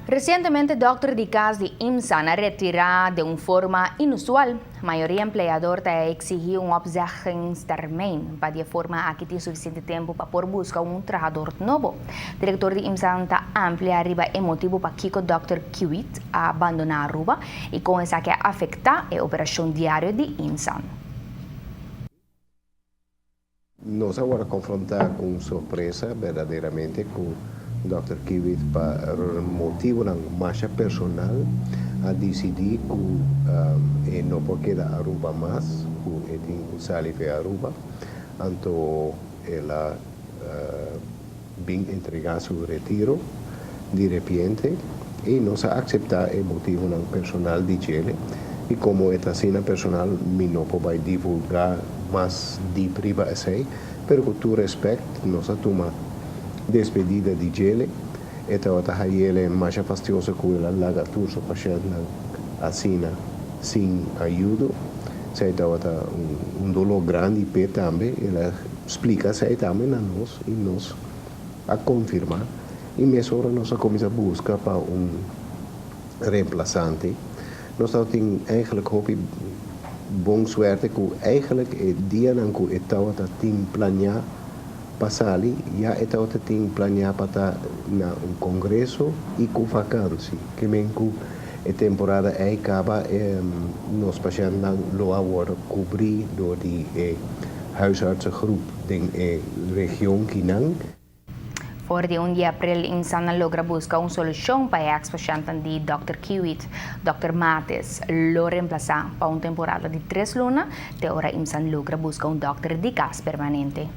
Recientemente, dokter di cas di IMSAN a retira di un forma inusual. Mayoria empleador ta exigi un opzeggingstermijn pa di e forma aki tin suficiente tempo pa por busca un trahador nobo. Director di IMSAN ta amplia riba e motibo pakico Dr. Kiewit a abandona Aruba y con esaki a afecta e operacion diario di IMSAN. Nos a wordo confronta cu sorpresa berdaderamente cu Dr. Kiewit pa motivonan mas personal a dicidi cu e no por keda Aruba mas, cu e tin cu sali di Aruba. Anto el a bin entrega su retiro di repente y nos a acepta e motivonan personal di dje y como ta asina personal, mi no por divulga mas di priva esey, pero cu tur respet nos a tuma despedida di dje y tabata hayele mas fastioso cu el a laga tur su pashentnan asina sin ayudo. Esey tabata un dolor grandi p'e tambe. El a splica esey tambe na nos y nos a confirma y mesora nos a cuminsa busca pa un reemplazante. Nos tin eigenlijk hopi bon suerte cu eigenlijk e dianan cu e tabata tin planea pa sali, ya e tabata tin planea pa ta na un congreso y cu vakantie. Kiermen cu e temporada ey caba nos pashentnan lo a wordo cubri door di e huisartsengroep den e region akinan. For di 1 di april, IMSAN a logra busca un solucion pa e ex-pashent di Dr. Kiewit. Dr. Mates lo reemplasa pa un temporada di 3 luna, te ora IMSAN logra busca un dokter di cas permanente.